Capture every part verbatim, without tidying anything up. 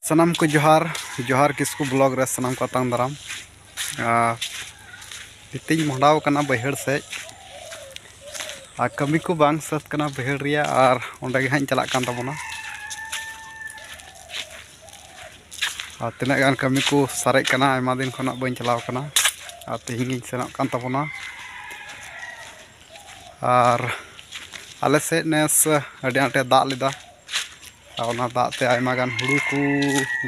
ᱥᱟᱱᱟᱢ ᱠᱚ ᱡᱚᱦᱟᱨ, ᱡᱚᱦᱟᱨ ᱠᱤᱥᱠᱩ ᱵᱞᱚᱜ ᱨᱮ ᱥᱟᱱᱟᱢ ᱠᱚ ᱟᱛᱟᱝ ᱫᱟᱨᱟᱢ᱾ ᱟᱨ ᱱᱤᱛᱤᱧ ᱢᱚᱦᱰᱟᱣ ᱠᱟᱱᱟ ᱵᱟᱹᱭᱦᱟᱹᱲ ᱥᱮᱫ, ᱟᱨ ᱠᱟᱹᱢᱤ ᱠᱚ ᱵᱟᱝ ᱥᱟᱹᱛ ᱠᱟᱱᱟ ᱵᱟᱹᱭᱦᱟᱹᱲ ᱨᱮᱭᱟᱜ, ᱟᱨ ᱚᱸᱰᱮ ᱜᱮ ᱦᱟᱸᱜ ᱤᱧ ᱪᱟᱞᱟᱜ ᱠᱟᱱ ᱛᱟᱵᱚᱱᱟ᱾ ᱟᱨ ᱛᱤᱱᱟᱹᱜ ᱜᱟᱱ ᱠᱟᱹᱢᱤ ᱠᱚ ᱥᱟᱨᱮᱡ ᱠᱟᱱᱟ, ᱟᱭᱢᱟ ᱫᱤᱱ ᱠᱷᱚᱱᱟᱜ ᱵᱟᱹᱧ ᱪᱟᱞᱟᱣ ᱠᱟᱱᱟ, ᱟᱨ ᱛᱮᱦᱮᱧ ᱜᱤᱧ ᱥᱮᱱᱚᱜ ᱠᱟᱱ ᱛᱟᱵᱚᱱᱟ᱾ ᱟᱨ ᱟᱞᱮ ᱥᱮᱫ ᱱᱮᱥ ᱟᱹᱰᱤ ᱟᱸᱴᱮ ᱫᱟᱜ ᱞᱮᱫᱟ, ᱟᱨ ᱚᱱᱟ ᱫᱟᱜ ᱛᱮ ᱟᱭᱢᱟ ᱜᱟᱱ ᱦᱩᱲᱩ ᱠᱚ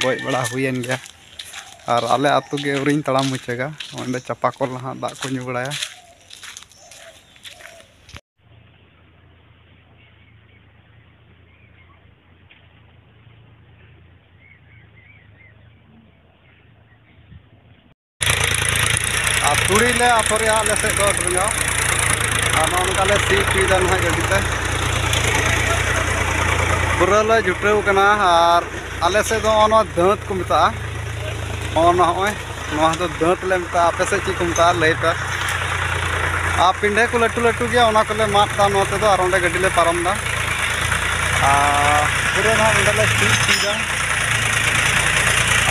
ᱜᱚᱡ ᱵᱟᱲᱟ ᱦᱩᱭᱮᱱ ᱜᱮᱭᱟ᱾ ᱟᱨ ᱟᱞᱮ ᱟᱹᱛᱩ ᱜᱮ ᱟᱹᱣᱨᱤᱧ ᱛᱟᱲᱟᱢ ᱢᱩᱪᱟᱹᱫᱟ, ᱚᱸᱰᱮ ᱪᱟᱯᱟ ᱠᱚᱞ ᱱᱟᱦᱟᱜ ᱫᱟᱜ ᱠᱚ ᱧᱩ ᱵᱟᱲᱟᱭᱟ᱾ ᱟᱨ ᱛᱩᱲᱤ ᱞᱮ ᱟᱯᱷᱚᱨᱮᱜᱼᱟ ᱟᱞᱮ ᱥᱮᱫ ᱫᱚ ᱟᱹᱰᱤ ᱨᱟᱸᱜᱟᱣ᱾ ᱟᱨ ᱱᱚᱜᱼᱚ ᱱᱚᱝᱠᱟ ᱞᱮ ᱥᱤ ᱦᱚᱪᱚᱭᱮᱫᱟ ᱱᱟᱦᱟᱜ ᱜᱟᱹᱰᱤ ᱛᱮ᱾ ᱯᱩᱨᱟᱹ ᱞᱮ ᱡᱩᱴᱟᱹᱣ ᱠᱟᱱᱟ᱾ ᱟᱨ ᱟᱞᱮ ᱥᱮᱫ ᱫᱚ ᱱᱚᱜᱼᱚ ᱱᱚᱣᱟ ᱫᱟᱹᱛ ᱠᱚ ᱢᱮᱛᱟᱜᱼᱟ᱾ ᱱᱚᱜᱼᱚ ᱱᱚᱣᱟ, ᱱᱚᱜᱼᱚᱭ ᱱᱚᱣᱟ ᱫᱚ ᱫᱟᱹᱛ ᱞᱮ ᱢᱮᱛᱟᱜᱼᱟ᱾ ᱟᱯᱮ ᱥᱮᱫ ᱪᱮᱫ ᱠᱚ ᱢᱮᱛᱟᱜᱼᱟ ᱞᱟᱹᱭ ᱯᱮ᱾ ᱟᱨ ᱯᱤᱸᱰᱷᱟᱹ ᱠᱚ ᱞᱟᱹᱴᱩ ᱞᱟᱹᱴᱩ ᱜᱮᱭᱟ, ᱚᱱᱟ ᱠᱚᱞᱮ ᱢᱟᱜ ᱮᱫᱟ ᱱᱚᱣᱟ ᱛᱮᱫᱚ, ᱟᱨ ᱚᱸᱰᱮ ᱜᱟᱹᱰᱤ ᱞᱮ ᱯᱟᱨᱚᱢ ᱮᱫᱟ᱾ ᱟᱨ ᱯᱩᱨᱟᱹ ᱱᱟᱦᱟᱜ ᱱᱚᱸᱰᱮ ᱞᱮ ᱥᱤ ᱦᱚᱪᱚᱭᱮᱫᱟ᱾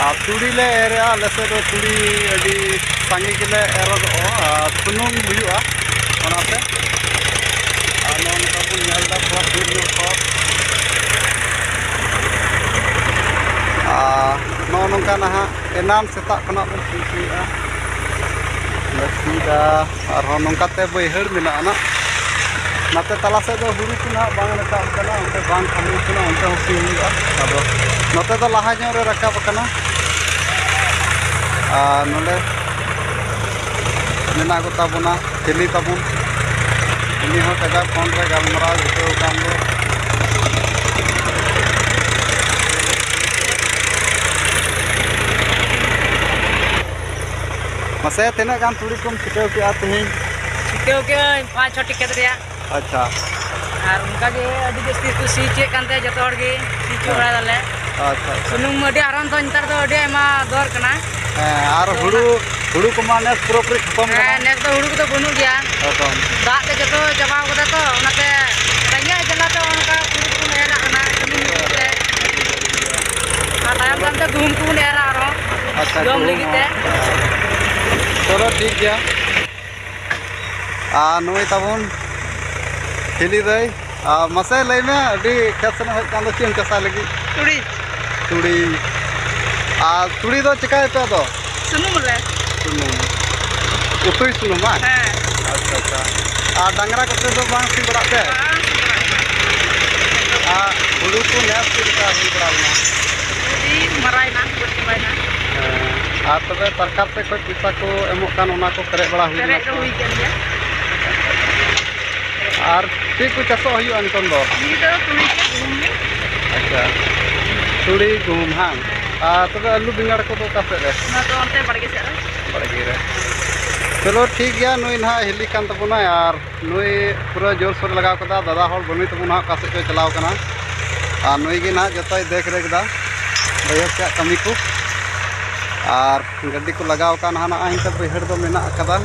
ᱟᱨ ᱛᱩᱲᱤ ᱞᱮ ᱮᱨᱮᱜᱼᱟ᱾ ᱟᱞᱮ ᱥᱮᱫ ᱫᱚ ᱛᱩᱲᱤ ᱟᱹᱰᱤ ᱥᱟᱸᱜᱮ ᱜᱮᱞᱮ ᱮᱨᱚᱜᱚᱜᱼᱟ, ᱟᱨ ᱥᱩᱱᱩᱢ ᱦᱩᱭᱩᱜᱼᱟ ᱚᱱᱟᱛᱮ᱾ ᱟᱨ ᱱᱚᱜᱼᱚ ᱱᱚᱝᱠᱟ ᱵᱚᱱ ᱧᱮᱞ ᱮᱫᱟ, ᱛᱷᱚᱲᱟ ᱥᱩᱨ ᱧᱚᱜ ᱠᱷᱚᱱ᱾ ᱟᱨ ᱱᱚᱜᱼᱚ ᱱᱚᱝᱠᱟ ᱱᱟᱦᱟᱜ ᱮᱱᱟᱱ ᱥᱮᱛᱟᱜ ᱠᱷᱚᱱᱟᱜ ᱵᱚᱱ ᱥᱤ ᱦᱚᱪᱚᱭᱮᱫᱼᱟ᱾ ᱞᱮ ᱥᱤᱭᱮᱫᱟ᱾ ᱟᱨᱦᱚᱸ ᱱᱚᱝᱠᱟᱛᱮ ᱵᱟᱹᱭᱦᱟᱹᱲ ᱢᱮᱱᱟᱜᱼᱟ ᱱᱟᱜ᱾ ᱱᱟᱛᱮ ᱛᱟᱞᱟ ᱥᱮᱫ ᱫᱚ ᱦᱩᱲᱩ ᱠᱚ ᱱᱟᱜ ᱵᱟᱝ ᱨᱟᱠᱟᱵ ᱠᱟᱱᱟ, ᱚᱱᱛᱮ ᱵᱟᱝ ᱠᱷᱟᱹᱞᱤ ᱠᱟᱱᱟ, ᱚᱱᱛᱮ ᱦᱚᱸ ᱥᱤ ᱦᱩᱭᱩᱜᱼᱟ᱾ ᱟᱫᱚ ᱱᱚᱛᱮ ᱫᱚ ᱞᱟᱦᱟ ᱧᱚᱜ ᱨᱮ ᱨᱟᱠᱟᱵ ᱟᱠᱟᱱᱟ᱾ ᱟᱨ ᱱᱚᱰᱮ ᱢᱮᱱᱟᱜ ᱠᱚ ᱛᱟᱵᱚᱱᱟ ᱦᱤᱞᱤ ᱛᱟᱵᱚᱱ, ᱩᱱᱤ ᱦᱚᱸ ᱠᱟᱡᱟᱠ ᱯᱷᱳᱱ ᱨᱮ ᱜᱟᱞᱢᱟᱨᱟᱣ ᱡᱩᱴᱟᱹᱣ ᱟᱠᱟᱱ ᱫᱚ᱾ ᱢᱟᱥᱮ, ᱛᱤᱱᱟᱹᱜ ᱜᱟᱱ ᱛᱩᱲᱤ ᱠᱚᱢ ᱪᱷᱤᱴᱟᱹᱣ ᱠᱮᱜᱼᱟ ᱛᱮᱦᱮᱧ? ᱪᱷᱤᱴᱟᱹᱣ ᱠᱮᱜᱼᱟᱹᱧ ᱯᱟᱸᱪ ᱪᱷᱚᱴᱤ ᱠᱷᱮᱛ ᱨᱮᱭᱟᱜ᱾ ᱟᱪᱪᱷᱟ᱾ ᱟᱨ ᱚᱱᱠᱟ ᱜᱮ ᱟᱹᱰᱤ ᱡᱟᱹᱥᱛᱤ ᱠᱚ ᱥᱤ ᱦᱚᱪᱚᱭᱮᱫ ᱠᱟᱱ ᱛᱟᱦᱮᱸ ᱡᱚᱛᱚ ᱦᱚᱲ ᱜᱮ, ᱥᱤ ᱦᱚᱪᱚ ᱦᱮᱸ᱾ ᱵᱟᱲᱟᱭ ᱫᱟᱞᱮ᱾ ᱟᱪᱪᱷᱟ, ᱟᱪᱪᱷᱟ᱾ ᱥᱩᱱᱩᱢ ᱟᱹᱰᱤ ᱟᱨᱟᱢ ᱫᱚ ᱱᱮᱛᱟᱨ ᱫᱚ ᱟᱹᱰᱤ ᱟᱭᱢᱟ ᱫᱚᱨ ᱠᱟᱱᱟ᱾ ᱦᱮᱸ, ᱟᱨ ᱟᱫᱚ ᱦᱩᱲᱩ, ᱚᱱᱟ ᱦᱩᱲᱩ ᱠᱚᱢᱟ ᱱᱮᱥ ᱯᱩᱨᱟᱹᱯᱩᱨᱤ ᱠᱷᱚᱛᱚᱢ ᱠᱟᱱᱟ᱾ ᱦᱮᱸ, ᱱᱮᱥ ᱫᱚ ᱦᱩᱲᱩ ᱠᱚᱫᱚ ᱵᱟᱹᱱᱩᱜ ᱜᱮᱭᱟ᱾ ᱮᱠᱫᱚᱢ᱾ ᱫᱟᱜ ᱛᱮ ᱡᱚᱛᱚ ᱪᱟᱵᱟᱣ ᱠᱟᱫᱟ ᱛᱚ, ᱚᱱᱟᱛᱮ ᱨᱮᱸᱜᱮᱡ ᱡᱟᱞᱟ ᱛᱮ ᱚᱱᱠᱟ ᱦᱩᱲᱩ ᱠᱚᱵᱚᱱ ᱮᱨᱟᱜ ᱠᱟᱱᱟ, ᱥᱩᱱᱩᱢ ᱧᱩᱛᱩᱢ ᱛᱮ᱾ ᱛᱟᱭᱚᱢ ᱫᱟᱨᱟᱢ ᱛᱮ ᱜᱩᱦᱩᱢ ᱠᱚᱵᱚᱱ ᱮᱨᱟ ᱟᱨᱦᱚᱸ᱾ ᱟᱪᱪᱷᱟ, ᱡᱚᱢ ᱜᱩᱦᱩᱢ ᱞᱟᱹᱜᱤᱫ ᱛᱮ᱾ ᱦᱚᱸ᱾ ᱪᱚᱞᱚ, ᱴᱷᱤᱠ ᱜᱮᱭᱟ᱾ ᱟᱨ ᱱᱩᱭ ᱛᱟᱵᱚᱱ ᱦᱤᱞᱤ ᱫᱟᱹᱭ, ᱟᱨ ᱢᱟᱥᱮ ᱞᱟᱹᱭ ᱢᱮ, ᱟᱹᱰᱤ ᱠᱷᱮᱛ ᱥᱮᱱ ᱮᱢ ᱦᱮᱡ ᱟᱠᱟᱱ ᱫᱚ, ᱪᱮᱫ ᱮᱢ ᱪᱟᱥᱟ ᱞᱟᱹᱜᱤᱫ? ᱛᱩᱲᱤ᱾ ᱛᱩᱲᱤ᱾ ᱟᱨ ᱛᱩᱲᱤ ᱫᱚ ᱪᱮᱠᱟᱭᱟᱯᱮ ᱟᱫᱚ? ᱥᱩᱱᱩᱢ ᱟᱞᱮ᱾ ᱥᱩᱱᱩᱢ᱾ ᱩᱛᱩᱭ ᱥᱩᱱᱩᱢ ᱵᱟᱝ? ᱦᱮᱸ᱾ ᱟᱪᱪᱷᱟ, ᱟᱪᱪᱷᱟ᱾ ᱟᱨ ᱰᱟᱝᱨᱟ ᱠᱚᱛᱮ ᱫᱚ ᱵᱟᱝ ᱥᱤ ᱵᱟᱲᱟᱜ ᱛᱮ? ᱵᱟᱝ ᱥᱤ ᱵᱟᱲᱟᱜ ᱠᱟᱱᱟ᱾ ᱟᱨ ᱦᱩᱲᱩ ᱠᱚ ᱱᱮᱥ ᱪᱮᱫ ᱞᱮᱠᱟ ᱦᱩᱭ ᱵᱟᱲᱟ ᱞᱮᱱᱟ? ᱟᱹᱰᱤ ᱢᱟᱨᱟᱭᱮᱱᱟ, ᱜᱚᱡ ᱪᱟᱵᱟᱭᱮᱱᱟ᱾ ᱦᱮᱸ᱾ ᱟᱨ ᱛᱚᱵᱮ ᱥᱚᱨᱠᱟᱨ ᱥᱮᱫ ᱠᱷᱚᱱ ᱯᱚᱭᱥᱟ ᱠᱚ ᱮᱢᱚᱜ ᱠᱟᱱ, ᱚᱱᱟ ᱠᱚ ᱯᱮᱨᱮᱡ ᱵᱟᱲᱟ ᱦᱩᱭ ᱞᱮᱱᱟ ᱯᱮᱨᱮᱡ ᱫᱚ ᱥᱮ ᱵᱟᱝ? ᱦᱩᱭ ᱠᱟᱱ ᱜᱮᱭᱟ᱾ ᱟᱨ ᱪᱮᱫ ᱠᱚ ᱪᱟᱥᱚᱜ ᱦᱩᱭᱩᱜᱼᱟ ᱱᱤᱛᱚᱝ ᱫᱚ? ᱱᱤᱛ ᱫᱚ ᱛᱩᱲᱤ ᱜᱮ, ᱜᱩᱦᱩᱢ ᱜᱮ᱾ ᱟᱪᱪᱷᱟ, ᱛᱩᱲᱤ, ᱜᱩᱦᱩᱢ, ᱦᱟᱝ? ᱦᱮᱸ᱾ ᱟᱨ ᱛᱚᱵᱮ ᱟᱹᱞᱩ, ᱵᱮᱸᱜᱟᱲ ᱠᱚᱫᱚ ᱚᱠᱟ ᱥᱮᱫ ᱨᱮ? ᱚᱱᱟ ᱫᱚ ᱚᱱᱛᱮ ᱵᱟᱲᱜᱮ ᱥᱮᱫ ᱨᱮ᱾ ᱵᱟᱲᱜᱮ ᱨᱮ᱾ ᱪᱚᱞᱚ, ᱴᱷᱤᱠ ᱜᱮᱭᱟ, ᱱᱩᱭ ᱱᱟᱦᱟᱜ ᱦᱤᱞᱤ ᱠᱟᱱ ᱛᱟᱵᱚᱱᱟᱭ ᱟᱨ ᱱᱩᱭ ᱯᱩᱨᱟᱹ ᱡᱳᱨᱥᱳᱨ ᱞᱟᱜᱟᱣ ᱠᱟᱫᱟ᱾ ᱫᱟᱫᱟ ᱦᱚᱲ ᱵᱟᱹᱱᱩᱭ ᱛᱟᱵᱚᱱᱟ ᱦᱟᱸᱜ, ᱚᱠᱟ ᱥᱮᱫ ᱪᱚᱭ ᱪᱟᱞᱟᱣ ᱠᱟᱱᱟ᱾ ᱟᱨ ᱱᱩᱭ ᱜᱮ ᱱᱟᱦᱟᱜ ᱡᱚᱛᱚᱭ ᱫᱮᱠᱷ ᱨᱮᱠᱷ ᱫᱟ ᱵᱟᱹᱭᱦᱟᱹᱲ ᱥᱮᱭᱟᱜ ᱠᱟᱹᱢᱤ ᱠᱚ᱾ ᱟᱨ ᱜᱟᱹᱰᱤ ᱠᱚ ᱞᱟᱜᱟᱣ ᱟᱠᱟᱱ ᱦᱟᱸᱜ, ᱱᱚᱜᱼᱚᱭ ᱱᱤᱛᱚᱜ ᱵᱟᱹᱭᱦᱟᱹᱲ ᱫᱚ ᱢᱮᱱᱟᱜ ᱟᱠᱟᱫᱟ,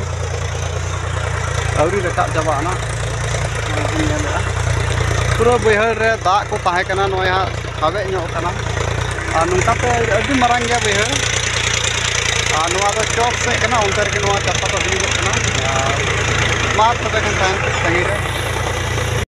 ᱟᱹᱣᱨᱤ ᱨᱟᱠᱟᱵ ᱪᱟᱵᱟᱜᱼᱟ ᱱᱟᱜ᱾ ᱱᱚᱜᱼᱚᱭ ᱵᱚᱱ ᱧᱮᱞᱮᱫᱼᱟ, ᱯᱩᱨᱟᱹ ᱵᱟᱹᱭᱦᱟᱹᱲ ᱨᱮ ᱫᱟᱜ ᱠᱚ ᱛᱟᱦᱮᱸ ᱠᱟᱱᱟ, ᱱᱚᱜᱼᱚᱭ ᱦᱟᱸᱜ ᱥᱟᱵᱮᱡ ᱧᱚᱜ ᱠᱟᱱᱟ᱾ ᱟᱨ ᱱᱚᱝᱠᱟ ᱛᱮ ᱟᱹᱰᱤ ᱢᱟᱨᱟᱝ ᱜᱮᱭᱟ ᱵᱟᱹᱭᱦᱟᱹᱲ᱾ ᱟᱨ ᱱᱚᱣᱟ ᱫᱚ ᱪᱚᱠ ᱥᱮᱫ ᱠᱟᱱᱟ, ᱚᱱᱛᱮ ᱨᱮᱜᱮ ᱱᱚᱣᱟ ᱪᱟᱥᱟ ᱫᱚ ᱦᱩᱭᱩᱜᱚᱜ ᱠᱟᱱᱟ᱾ ᱟᱨ ᱢᱟ ᱛᱚᱵᱮ ᱠᱷᱟᱱ ᱛᱟᱦᱮᱱ ᱯᱮ ᱛᱟᱺᱜᱤ ᱨᱮ᱾